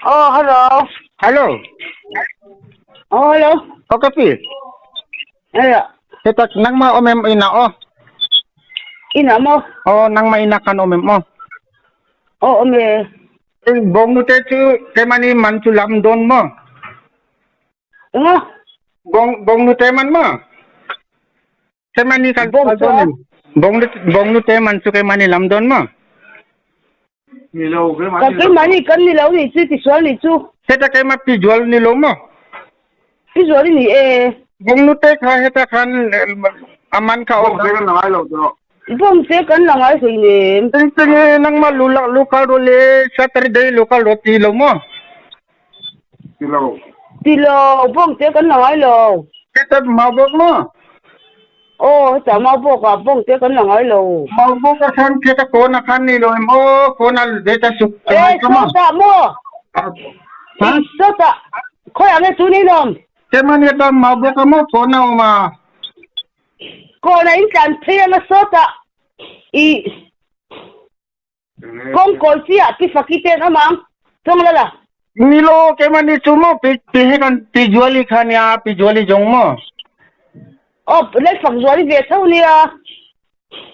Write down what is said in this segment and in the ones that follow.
Oh, hello. Hello. Oh, hello. O kapi. Aya. Heta nangma omem ina o. Ina mo. O nangma ina kan omem o. Oh, ome. Bong nu te chu kemani man chu lam don mo. Nga. Bong bong nu te man mo. Kemani kan Bong don. Bong nu bong nu te man chu kemani lam don mo. Ka ke mani kan ni lo ni chu ti sual ni chu. Heta kema pi jual ni lo mo. Pi jual ni e. Bong nu te kha heta khan aman kha o. Bong te kan la ngai hlei nem. Ting ting nangma lula local ro le Saturday local ro ti lo mo. Ti lo, bawng te kan la ngai lo. Heta maubawk mo. Aw, heta maubawk ah bawng te kan la ngai lo. Maubawk a khan heta kawn a khan ni lo em aw, kawn a heta suk a ngai ka mo. E, sawtah maw? Ha? Sawtah, khawiah nge chu ni lawm? Keimahni heta maubawk a maw kawn a awm a. Kawn a in tlan phei anga sawtah i Kawngkawi chi ah pi faki ten awm ang tawng la la. Nilo keimahni chu maw pi pi he kan pi Zuali kha nia pi Zuali zawng maw. Aw lei fak Zuali ve tho nia.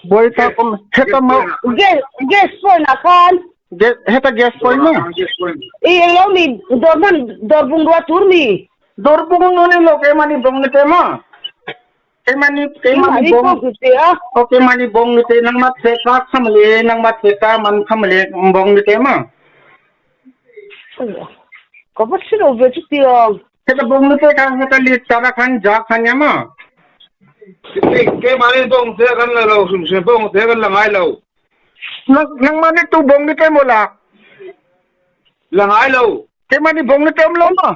Buai ta kom heta mau. Gas gas point ah khan. Gas heta gas point maw. I englo mi dawr hman dawr bungrua tur mi. Dawr bungrua ni lo keimahni bawng ni te maw. Keimahni keimahni bawng aw keimahni bawng nute nangmah theka kham le nangmah theka man kham le bawng nute ma. Ka va si lo ve chu tiang. Heta bawng nute kha heta li tara khan ja khan ya ma. Keimahni bawng te kan la lo hrim hrim bawng te kan la ngai lo. Nangmah ni tu bawng nute maw lak? La ngai lo. Keimahni bawng nute um lo ma.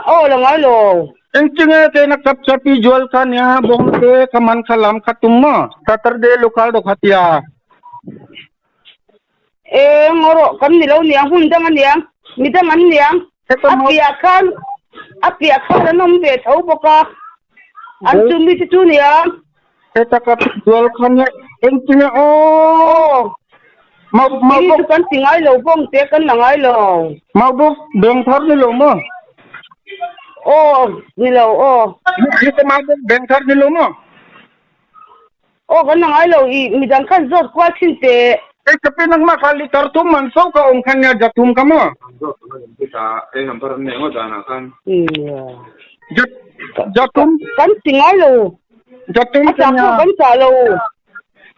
Aw la ngai lo. Engtinge te na kap cha pi jual kha nia bawng te kha man kha lam kha tum ma. Saturday local do khatia. E ngoro kan ni lo niang hun dang aniang mi dang an niang a piah khan a piah khan an awm ve tho bawk a an chu mi te chu niang. Heta ka pi jual kha nia engtinge aw. Mau mau Ini chu kan ti ngai lo bawng te kan la ngai lo. Mau bawk beng thar ni lo maw? Aw ni lo aw. Heta mau bawk beng thar ni lo maw? Aw kan la ngai lo i midang khan zawt kual thin teh. Ei ka pi nangmah kha liter thum man so ka awm khan nia jathum ka maw? Jathum. Kan ti ngai lo. Jathum A chah pawh kan chah lo.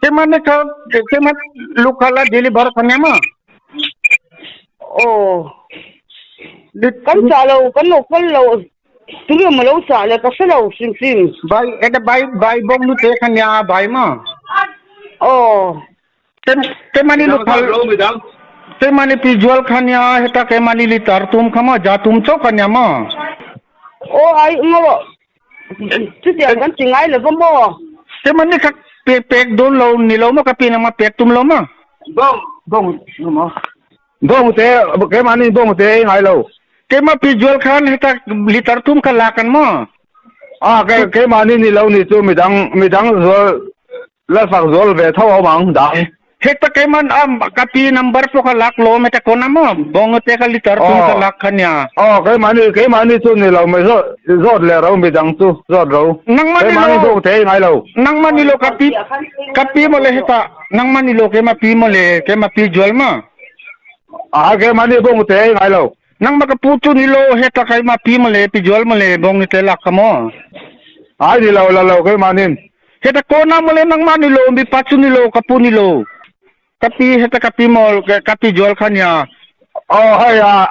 Kemane kha keman lukhala deliver khanya ma. Aw. Kan chah lo kan lo kal lo tunge maw lo chah le ka hre lo hrim hrim. Bai eta bai bai bawng nu te khanya bai ma. Aw. Kemani lukhal kemani pijual khanya heta kemani litar tum khama ja tum chau khanya ma. Aw ai ngoro Chutiang kan ti ngai lo va maw? Keimah nih kha pek dawn lo ni lo maw ka pi nangmah pek tum lo maw? Bawng bawng maw? Bawng te keimah nih bawng te ei ngai lo. Keimah pi jual khan heta liter thum kha lak an maw? Ah ke keimah nih ni lo ni chu midang midang zual Lalfak zual ve tho awm ang dang. Heta keiman am ka pi number pawh ka lak lawm heta kona maw bawng te ka liter tum ka lak kha nia. Aw keimahni keimahni chu ni lo mai zawt zawt leh ro midang chu zawt ro. Nangmah ni Keimahni lo bawng te ei ngai lo. Nangmah ni lo ka pi ka pi mawle heta nangmah ni lo keimah pi mawle keimah pi jual ma. A keimahni bawng te ei ngai lo. Nangmah ka pu chu ni lo heta keimah pi mawle pi jual mawle bawng ni te lak ka maw. Ai ni lo la lo keimahnin. Heta kona mawle nangmah ni lo mipa chu ni lo ka pu ni lo ka pi heta ka pi maw ka pi jual kha nia. Aw hei a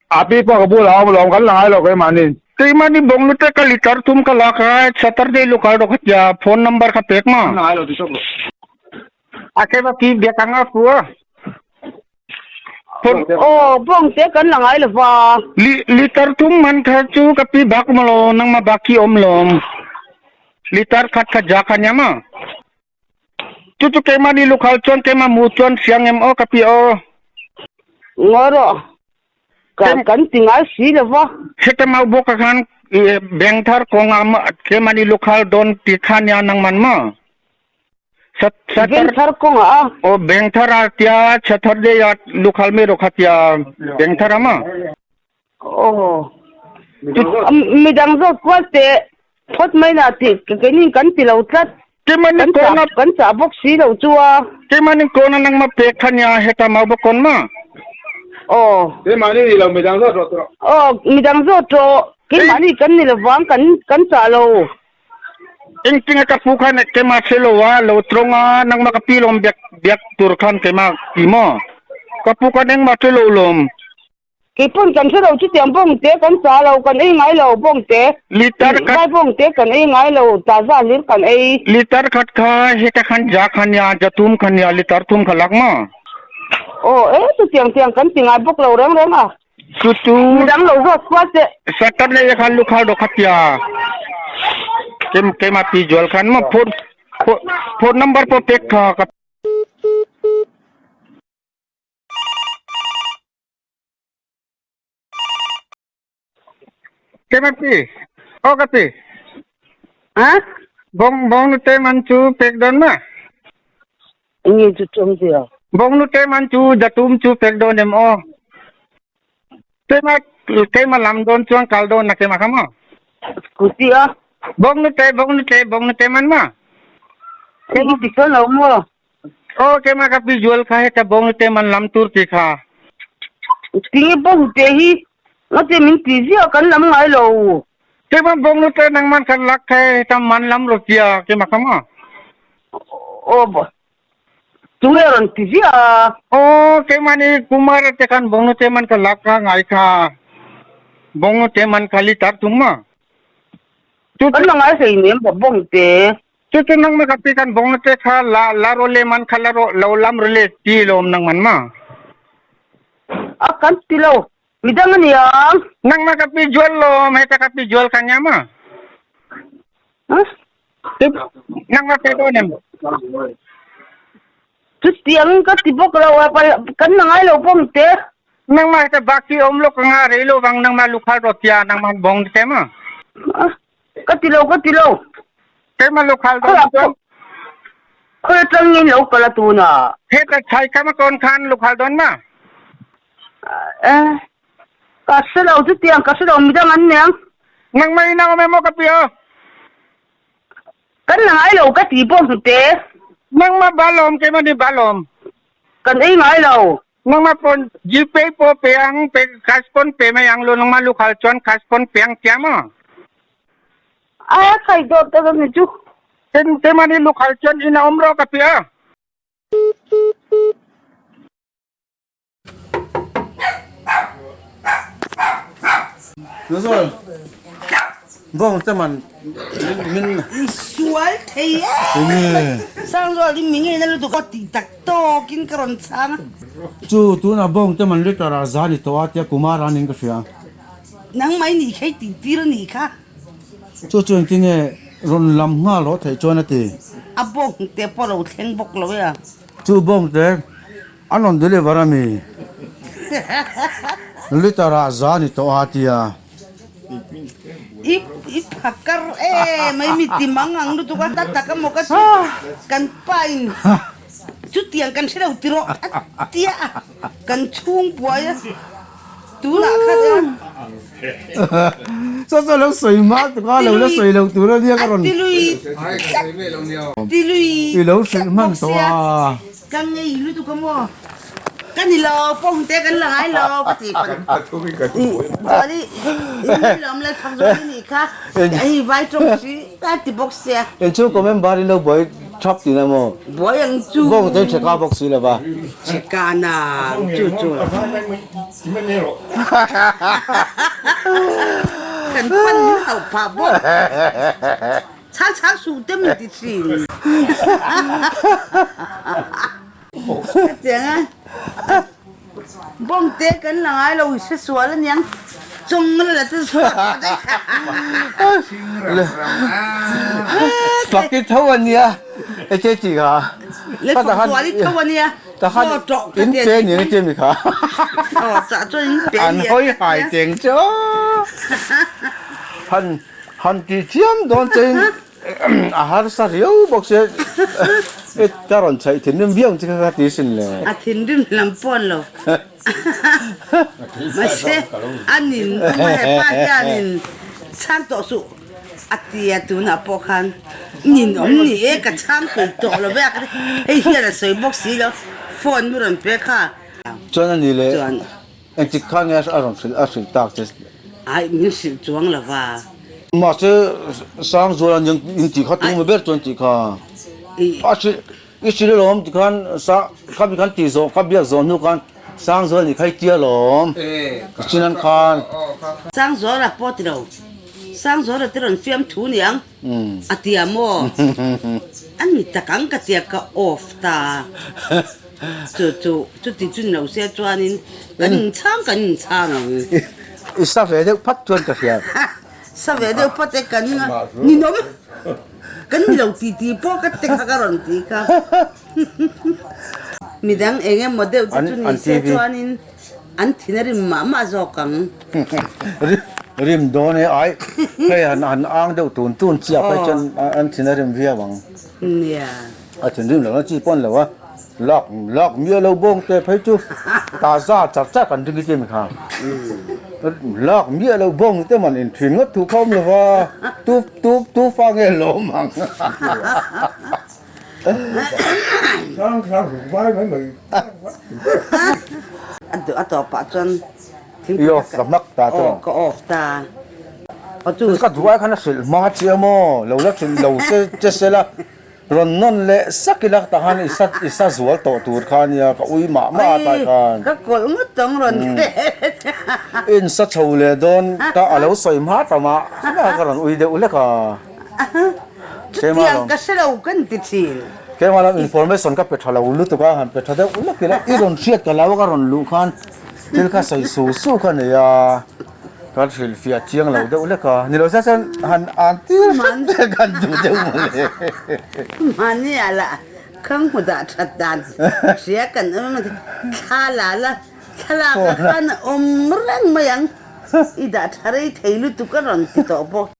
a pi pawh ka bulah a awm lawm kan la ngai lo keimah nin. Keimah ni bawng nute ka litar thum ka lak a Saturday lokal rawh kha tia phone number kha pek ma. Kan la ngai lo ti chawk rawh. A keimah pi biak ang a pu a. Aw bawng te kan la ngai lo va. Litar thum man kha chu ka pi bak maw lo nangmah bak hi awm lawm. Litar khat kha ja kha nia maw. Chu chu keimah ni lukhal chuan keimah mu chuan siang em aw ka pi aw. Ngaw rawh. Ka kan ti ngai si lo va. Heta mau bawk ah khan bank thar kawng ah keimah ni lukhal dawn ti kha nia nangman maw. Vengthar kawngah a. Aw Vengthar a tia Saturday a lukhal mai rawh kha tia Vengthar a maw? Aw. Midang zawk kual teh phawt mai na tih keini kan ti lo tlat. Keimahni kawna kan chah bawk si lo chu a. Keimahni kawna nangmah pek kha nia heta mau bawk kawn ma. Aw. Keimahni ni lo midang zawt rawh tawh. Aw midang zawt rawh keimahni kan ni lovang kan kan chah lo. Engtinge ka pu khan keimah hre lo a lo tawng a nangmah ka pi lawm biak biak tur khan keimah ti maw? Ka pu khan engmah hre lo lawm. Keipawn kan hre lo chutiang bawngte kan chah lo kan ei ngai lo bawngte Litar khat vai bawngte kan ei ngai lo taza hlir kan ei. Litar khat kha heta khan ja kha nia ja thum kha nia litar thum kha lak maw? Aw e chutiang tiang kan ti ngai bawk lo reng reng a. Chu chu Midang lo zawt kual teh. Saturday khan lukhal rawh kha tia keimah pi zual khan maw phone phone number pawh pek kha ka Keimah pi aw ka pi. Ha? Bawng bawng nute man chu pek dawn ma? Enge chu chawm zia? Bawng nute man chu jatum chu pek dawn em aw? Keimah keimah lam dawn chuan kal dawn na keimah kha maw? Scooty a? Bawng nute bawng nute bawng nute man ma? Enge ti chuan lo maw? Aw keimah ka pi zual kha heta bawng nute man lam tur ti kha. Tinge bawng nute hi ngate min ti ziah kan lam ngai lo. Keimah bawng nute nangman kan lak kha heta man lam rawh tia keimah kha maw. Aw tunge rawn ti ziah a. Aw keimah ni Kumar te khan bawng nute man ka lak kha ngai kha bawng nute man kha litar thum maw. Kan la ngai hlei nem bawng te. Chu chu nangmah ka pi kan bawng na te kha la la ro le man kha la ro lo lam ro le ti lawm nangman ma. A kan ti lo midang a nia. Nangmah ka pi jual lawm heta ka pi jual kha nia ma. Huh? Nangmah pe dawn em? Chutiang ka ti bawk lo a kan la ngai lo bawng te. Nangmah heta baki awm lo ka nga rei lo vang nangmah lukhal ro tia nangmah bawng te ma. Ka ti lo, ka ti lo. Keimah lo khal dawn chuan. Khawi atang in lo kal a tuna. Heta chhai kam a kawn khan lo khal dawn ma? Eh, ka hre lo chutiang, ka hre lo midang an niang. Nangmah in a awm em aw ka pi aw. Kan la ngai lo ka ti pawh hnute. Nangmah balawm keimah ni balawm. Kan ei ngai lo. Nangmah pawn Gpay pawh pe ang, pe cash pawn pe mai ang lo nangmah lukhal chuan cash pawn pe ang tia maw? A khai dawt dawt a ni chu. Ken keimahni lukhal chuan inn a awm rawh ka pi a. Nazar bawng te man min Sual thei e. Sangzual hi mi ngei na lutuk a ti tak Tawkin ka rawn chhang a. Chu tunah bawng te man liter ah za ni tawh a tia Kumar a ning ka hria. Nang mai nih kha i tih tir a nih kha. Chu chu engtin nge rawn lam nghal rawh theih chuan a ti. A bawng te pawh lo thleng bawk lo e a. Chu bawng te an rawn deliver a mi liter ah za ni tawh a tia. I i phakar em mai mi ti mang ang lutuk a ta tak a maw ka chu kan pa in chutiang kan hre lo ti rawh a tia a kan chhung buai a tunah khat e Chaw chu a lo sawi hma tuk a lo la sawi lo tur a nia ka rawn ti lui ti lui i lo hrilh hman tawh a. Ka ngei lutuk a maw? Ka ni lo, phone te kan la ngai lo ka ti pan. Chuan i i lawm lal chak zawk i nih kha. Hei vai tawng si ka ti bawk sia. In chhungkaw member in lo buai thap tih na maw? Buai ang chu. Bawng te cheka bawk si lo va. Cheka na chu chu. Kan pan min hauh phah bawk. Chhang chhang suh te min ti thin. Hetiang a bawng te kan la ngai lo i hre sual aniang chawng la la te chhuak daih. Fak i tho ania e che chi kha. Le fak sual i tho ania. Ta khan in pe ni ni che mi kha. Aw chah chuan in pe ni. An hawi hai teng chu. Han Han ti chiam dawn chein. A harsa riau bawk sia i ka rawn chhaih thinrim viau ang che kha ka ti sin le. A thinrim lam pawn lo. Mahse a nin awm a hepa hianin chhang tawh suh a ti a tunah pawh khan nin awm ni e ka chhang pui tawh lo ve a ka ti hei hian a sawi bawk si lo phone mi rawn pe kha. Chuan a ni le engtik khan nge a rawn hrilh a hrilh tak che. Ai min hrilh chuang lo va. Mahse Sangzuala in tih kha tung ber chuan tih kha a hrilh I hrilh alawm tikhan sa khami khan tih zawh ka biak zawh hnu khan Sangzuala nih kha i tia alawm i chin an khan. Sangzuala pawh ti lo Sangzuala te rawn fiam thu niang a tia maw a ni tak ang ka tia ka off ta chu chu chuti chu ni lo se chuanin kan inchhang kan inchhang ang. I sa ve deuh phat chuan ka hria. Sa ve deuh pawt e kan ninawm kan ni lo ti ti pawh ka te kha ka rawn ti kha. Midang eng emaw deuh te chu ni se chuanin an thin a rim mah mah zawk ang. Rim dawn e ai hei han han ang deuh tun tun chiah phei chuan an thin a rim viau ang. Nia. A thinrim lohna chi pawh an lo a, lak lak miah lo bawng te phei chu ta za char char kan ring i mi kha. Lak miah lo bawng te man inthin ngawt thu kha awm lo va, tu tu tu fa nge lawm ang. A duh a tawpah chuan I off ka hmak ta chu. Aw ka off ta. Aw chu. Ka duh ai khan a hrilh hma chiah maw, lo la hrilh lo se che se la. Rawn nawn leh sak ila tah khan i sa i sa zual tawh tur kha ania ka ui mah mah a tlai khan. Ka kawlh ngawt tawng rawn teh. In sa chho leh dawn ka a lo sawi hma ta mah mah ka rawn ui deuh lek a. Chutiang ka hre lo kan ti thin. Keimah lam information ka pe tha lo lutuk a han pe tha deuh lek ila i rawn hriat ka lo a ka rawn luh khan thil kha sawi su su kha nei a. Kan hrilhfiah chiang lo deuh lek a, ni lo se chuan han an tir hret te kan duh deuh mawle. Mahni ah lah khang hmu dah that dan hria kan awm a, thla la la thlalak ah khan a awm reng mai ang, i dah tha rei thei lutuk a rawn ti tawh bawk.